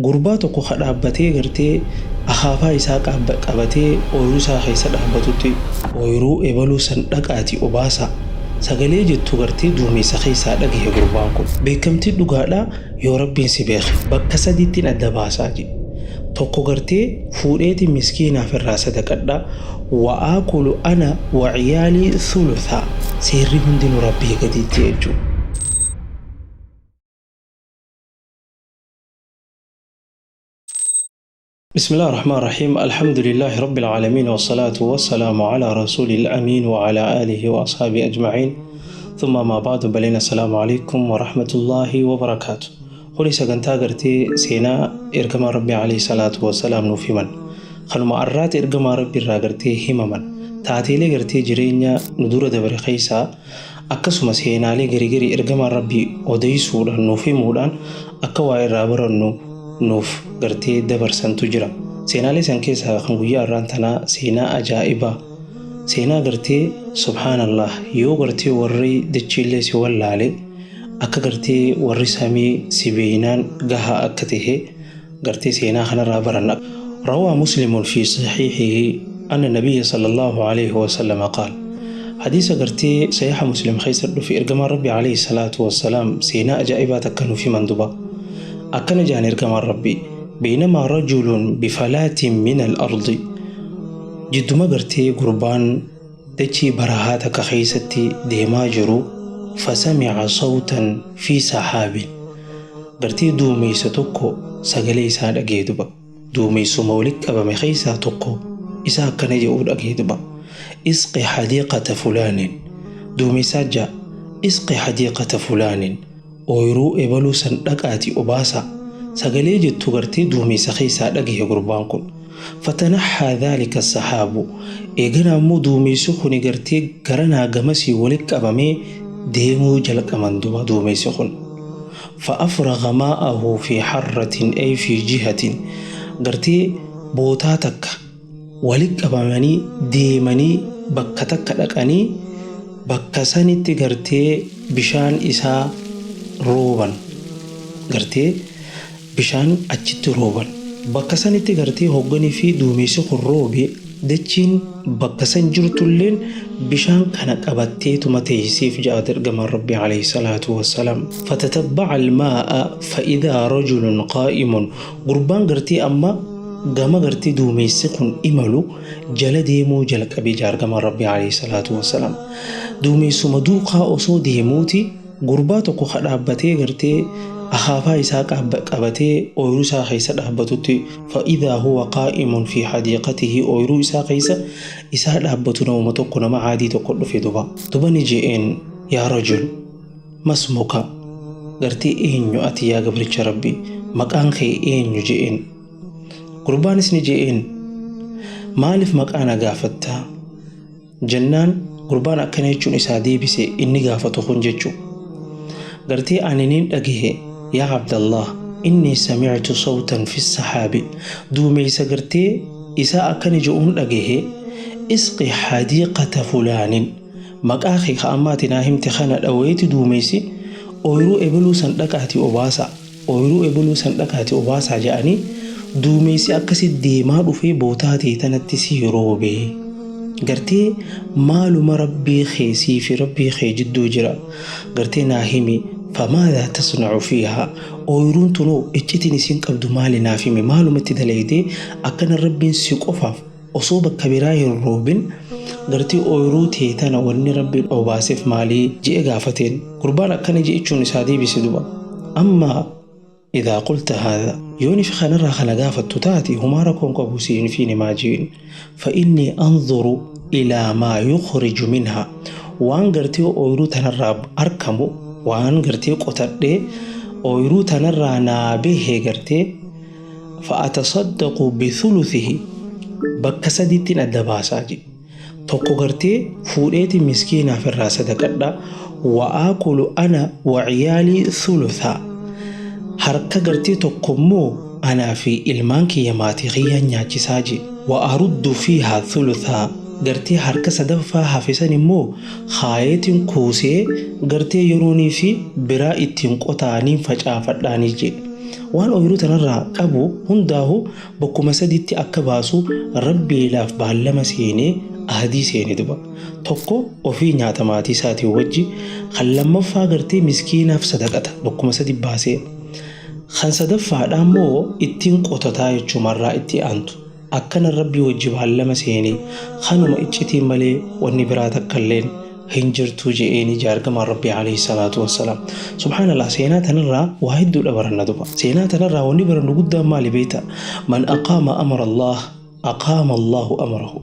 Gurbaa tokko ka dhaabbatee gartee akaafaa isaa qabatee ooyruu isaa keessa dhaabbatutti ooyruu ebaluu san dhaqaati obaasaa sagalee jettu gartee duumessa keessaa dhagahe gurbaan kun. Beekamtii dhugaadhaa yoo Rabbiin si beeke bakka sadiittiin adda baasaa jedhe. Tokko gartee fuudheeti miskiinaaf irraa sadaqadhaa wa aakulu ana wa ciyaalii thuluthaa. Seerri hundinuu Rabbii gadiitti jechuudha. بسم الله الرحمن الرحيم، الحمد لله رب العالمين، والصلاة والسلام على رسول الأمين وعلى آله وأصحابه أجمعين، ثم ما بعد، بلين السلام عليكم ورحمة الله وبركاته. Kuni sagantaa gartee seenaa ergamaa Rabbii alayhi salaatu wassalaam nuuf himan. Kanuma arraata ergamaa Rabbii irraa gartee himaman. Taateelee gartee jireenya nu dura dabre keessaa akkasuma seenaalee garii garii ergamaan Rabbii odeessuudhaan nuuf himuudhaan akka waa irraa barannu nuuf gartee dabarsantu jira. Seenaalee san keessaa kan guyyaa har'aan tanaa seenaa ajaa'ibaa. Seenaa gartee subhaanallah yoo gartee warri dachiillee si wallaale akka gartee warri samii si beeynaan gahaa akka tahe gartee seenaa kanarraa baranna. روى مسلم في صحيحه أن النبي صلى الله عليه وسلم قال، حديث gartee صحيح مسلم keessa dhufe ergamaan Rabbi عليه الصلاة والسلام seenaa ajaa'ibaa takka nuuf himan duba. Akkana jedhan ergamaan Rabbi: بينما رجل بفلاة من الأرض، jidduma gartee gurbaan dachii barahaa takka keessatti deemaa jiru، فسمع صوتا في سحاب، gartee duumeysa tokko sagalee isaa dhagee duba. Duumeysuma walitti qabame keessaa tokko isa akkana jedhuu dhagee duba: اسق حديقة فلان. Duumeysaa ja'a: اسق حديقة فلان، ooyiruu ebaluu san dhaqaati obaasa sagalee jettu gartee duumeysa keessaa dhagahe gurbaan kun. فتنحى ذلك السحاب، eegana ammoo duumeysi kuni gartee garanaa gamasii walitti qabamee deemuu jalqaban duba duumeysi kun. فأفرغ ماءه في حرة أي في جهة، gartee bootaa takka walitti qabamanii deemanii bakka takka dhaqanii bakka sanitti gartee bishaan isaa rooban, gartee bishaan achitti rooban. Bakka sanitti gartee hogganii fi duumessi kun roobe, dachiin bakka san jirtulleen bishaan kana qabatteetuma teeysiif ja'a ergamaan Rabbi عليه الصلاة والسلام. فتتبع الماء فإذا رجل قائم. Gurbaan gartee amma gama gartee duumessi kun imalu jala deemuu jalqabe ja'a ergamaan Rabbi عليه الصلاة والسلام. Duumessuma duukaa osoo deemuuti gurbaa tokko ka dhaabbatee gartee akaafaa isaa qabatee ooyiruu isaa keessa dhaabbatutti، فإذا هو قائم في حديقته، ooyiruu isaa keessa isaa dhaabbatu namuma tokko, nama caadii tokko dhufe duba. Duba ni je'een: يا رجل، ما اسمك؟ Gartee eenyu ati yaa gabricha Rabbi, maqaan kee eenyu je'een. Gurbaanis ni je'een: maaliif maqaa na gaafattaa jennaan, gurbaan akkana jechuun isaa deebise inni gaafatu kun jechuu gartee ani nin dhagahe: يا عبد الله، إني سمعت صوتا في السحاب، duumeysa gartee isaa akkana je'uun dhagahe: اسق حديقة فلان. Maqaa kee ka ammaati naa himte kana dhaweeti duumeysi ooyiruu ebaluu san dhaqaati obaasa, ooyiruu ebaluu san dhaqaati obaasaa jedhanii duumeysi akkasi deemaa dhufee bootaa ta'e tanatti si roobee. Gartee maaluma Rabbii kee sii fi Rabbii kee jidduu jira gartee naa himi. فماذا تصنع فيها؟ Ooyiruun tunoo iccitiin isiin qabdu maali naaf himi, maalumatti dalaydee akkana Rabbiin si qofaaf osoo bakka biraa hin roobin gartee ooyiruu tee tana wanni Rabbiin obaaseef maalii je'e gaafateen. Gurbaan akkana jechuun isaa deebise duba: أما إذا قلت هذا، yooni fi kanarraa kana gaafattu taate, humaa rakkoon qabu siin fi nimaa jiin، فإني أنظر إلى ما يخرج منها، waan gartee ooyiruu tanarraa argamu, waan gartee qotadhee ooyiruu tanarraa naa bahe gartee، فأتصدق بثلثه، bakka sadiittiin adda baasaa jedhe. Tokko gartee fuudheeti miskiinaaf irraa sadaqadha، وآكل أنا وعيالي ثلثا، harka gartee tokko immoo anaa fi ilmaan kiyya maatii kiyyaan nyaachisaa jedhe، وأرد فيها ثلثا، gartee harka sadaffaa hafisan immoo haayetiin kuusee gartee yeroonii fi biraa ittiin qotaanii facaafadhaanii jedhe. Waan ooyiruu tanarraa qabu hundaahu bakkuma sadiitti akka baasu Rabbiidhaaf baallama seenee ahdii seene duba. Tokko ofii nyaata maatii isaatiin wajji, kan lammaffaa gartee miskiinaaf sadaqata bakkuma sadi baasee. Kan sadaffaadhaa immoo ittiin qotataa jechumarraa itti aantu. Akkana Rabbii wajji baallama seene kanuma iccitiin malee wanni biraa takkalleen hin jirtu je'eeni jaargamaan Rabbii alayhi salaatu wassalaam. Subhaanallah, seenaa tanarraa waa hedduudha baranna duba. Seenaa tanarraa wanni barannu guddaan maali beeyta? Man aqaama amra Allah aqaama Allahu amrahu.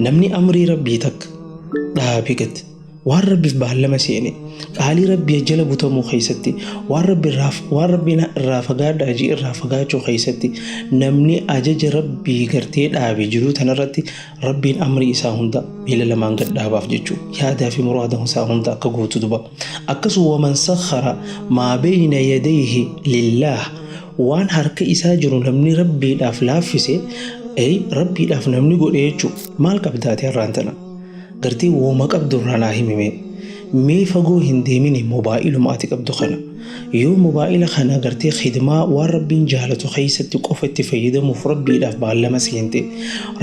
Namni amrii Rabbii takka dhaabe gad waan Rabbiif baallama seene, qaalii Rabbii jala butamuu keessatti, waan Rabbi irraa waan Rabbiin irraa fagaadhaa ji'i irraa fagaachuu keessatti, namni ajaja Rabbii gartee dhaabe jiruu tanarratti Rabbiin amrii isaa hunda miila lamaan gad dhaabaaf jechuu, yaadaa fi muraada isaa hunda akka guutu duba. Akkasuma waman sakhara maa bayna yadayhi lillaah, waan harka isaa jiru namni Rabbiidhaaf laaffise, Rabbiidhaaf namni godhe jechuu. Maal qabdaate har'aan tana? Gartee wooma qabdu irraa naa himi mee. Mee fagoo hin deemini, mobaa'iluma ati qabdu kana. Yoo mobaa'ila kana gartee khidmaa waan Rabbiin jaalatu keessatti qofa itti fayyadamuuf Rabbiidhaaf baallama seente,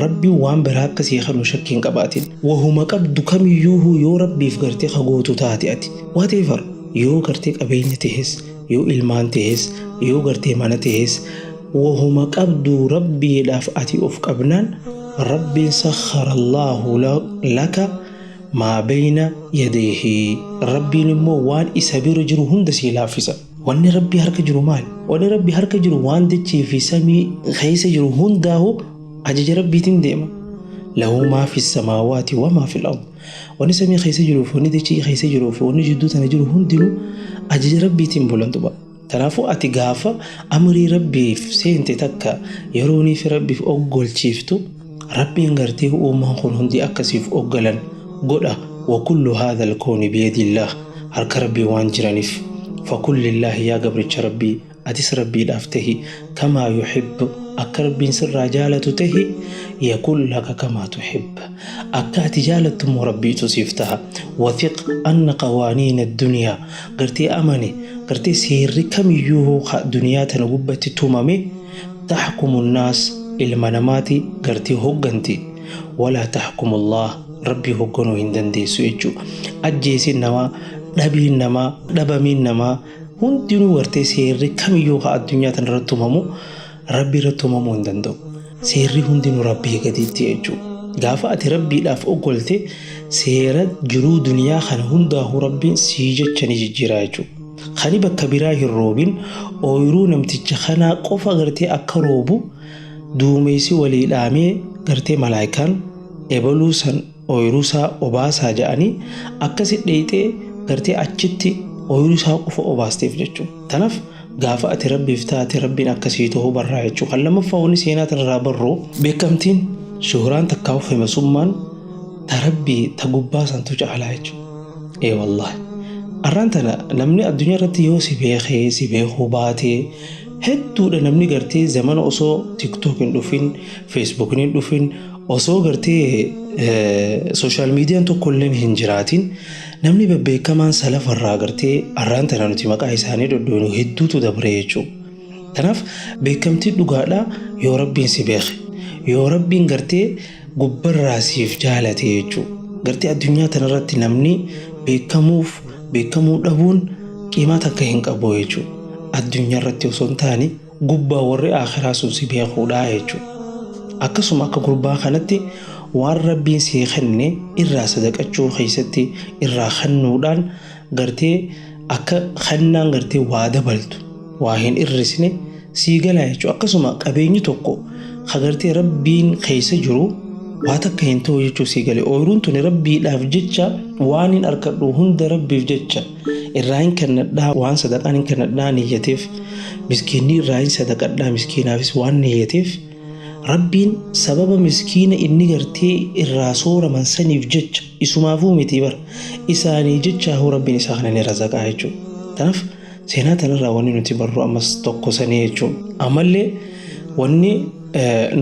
Rabbiin waan biraa akka sii kennu shakkii hin qabaatin. Wahuma qabdu kamiyyuu yoo Rabbiif gartee ka gootu taate ati. Whatever, yoo gartee qabeenya tahes, yoo ilmaan tahes, yoo gartee mana tahes, wahuma qabdu Rabbiidhaaf ati of qabnaan Rabbiin sakhara Allahu laka maa bayna yadayhi. Rabbiin immoo waan isa bira jiru hunda sii laaffisa. Wanni Rabbii harka jiru maali? Wanni Rabbii harka jiru waan dachee fi samii keessa jiru hundaahu ajaja Rabbiitiin deema. Lahu maa fi samaawaati wa maa fil ard. Wanni samii keessa jiruu fi wanni dachee keessa jiruu fi wanni jidduu tana jiru hundinuu ajaja Rabbiitiin bulan duba. Kanaafuu ati gaafa amrii Rabbiif seente takka yeroonii fi Rabbiif oggolchiiftu, Rabbiin gartee uumaan kun hundi akkasiif oggalan godha. Wa kullu haadha alkooni biyadillaah, harka Rabbii waan jiraniif. Fakun lillaahi, yaa gabricha Rabbii, atis Rabbiidhaaf tahi, kamaa yuhibbu, akka Rabbiin sirraa jaalatu tahi, yakun laka kamaa tuhibba, akka ati jaalattu immoo Rabbiitu siif taha. Wathiq anna qawaaniina addunyaa, gartee amane gartee seerri kamiyyuu ka duniyaa tana gubbatti tumame, taxkumu nnaas, ilma namaati gartee hogganti, walaa taxkumu Allah, Rabbii hogganuu hin dandeessu jechuu. Ajjeesin namaa, dhabiin namaa, dhabamiin namaa hundinuu, gartee seerri kamiyyuu ka addunyaa tana irratti tumamu Rabbii irratti tumamuu hin danda'u. Seerri hundinuu Rabbii gadiitti jechuu. Gaafa ati Rabbiidhaaf oggolte seera jiruu duniyaa kana hundaahuu Rabbiin sii jecha ni jijjiiraa jechuu. Kani bakka biraa hin roobin ooyiruu namticha kanaa qofa gartee akka roobu duumessi walii dhaamee, gartee malaayikaan ebaluu san ooyiruu isaa obaasaa jedhanii akkasi dheeyxee gartee achitti ooyiruu isaa qofa obaasteef jechuudha. Tanaaf gaafa ati Rabbiif taate Rabbiin akkasii ta'uu barraa jechuudha. Kan lammaffaa wanni seenaa tanarraa barru, beekamtiin shuhuraan takkaa femasummaan ta Rabbii ta gubbaa santu caalaa jechuudha. Ee wallaahi. Arraan tana namni addunyaa irratti yoo si beekee si beekuu baatee hedduudha. Namni gartee zamana osoo TikTok hin dhufin, Facebook hin dhufin, osoo gartee social miidiyaan tokko illee hin jiraatin, namni bebbeekamaan salafarraa gartee arraan tana nuti maqaa isaanii dhodhoonu hedduutu dabre jechuudha. Kanaaf beekamtii dhugaadhaa yoo Rabbiin si beeke, yoo Rabbiin gartee gubbarraa siif jaalate jechuudha. Gartee addunyaa tanarratti namni beekamuuf beekamuu dhabuun qiimaa takka hin qabu jechuudha. Addunyaa irratti osoo hin taane gubbaa warri akhiraa sun si beekuudha jechuudha. Akkasuma akka gurbaa kanatti waan Rabbiin sii kenne irraa sadaqachuu keessatti irraa kennuudhaan gartee akka kennaan gartee waa dabaltu waa hin irrisne sii galaa jechuudha. Akkasuma qabeenyi tokko ka gartee Rabbiin keessa jiru waa takka hin ta'u jechuu sii gale. Ooyiruun tuni Rabbiidhaaf jecha waan hin argadhu hunda Rabbiif jecha irraa hin kennadhaa, waan sadaqaan hin kennadhaa niyyateef, miskiinni irraa hin sadaqadhaa, miskiinaafis waan niyyateef, Rabbiin sababa miskiina inni gartee irraa sooraman saniif jecha, isumaafuu miti bara, isaanii jechaahuu Rabbiin isaa kana ni razaqaa jechuudha. Kanaaf seenaa tanarraa wanni nuti barru ammas tokko sanii jechuudha. Ammallee wanni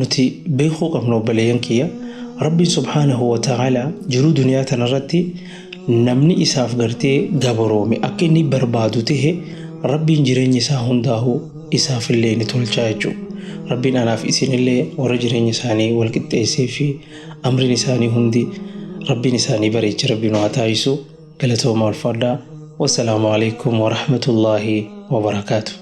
nuti beekuu qabnu, obboleeyyan kiyya, Rabbiin subhaanahu wa ta'ala jiruu duniyaa tanarratti namni isaaf gartee gabroome akka inni barbaadu tahe Rabbiin jireenya isaa hundaahuu isaafillee ni tolchaa jechuudha. Rabbiin anaaf isinillee warra jireenya isaanii wal qixxeessee fi amriin isaanii hundi Rabbiin isaanii bareeche Rabbiin haa taasisu. Galatooma, ulfaadhaa. Wassalaamu alaikum warahmatullaahi wabarakaatu.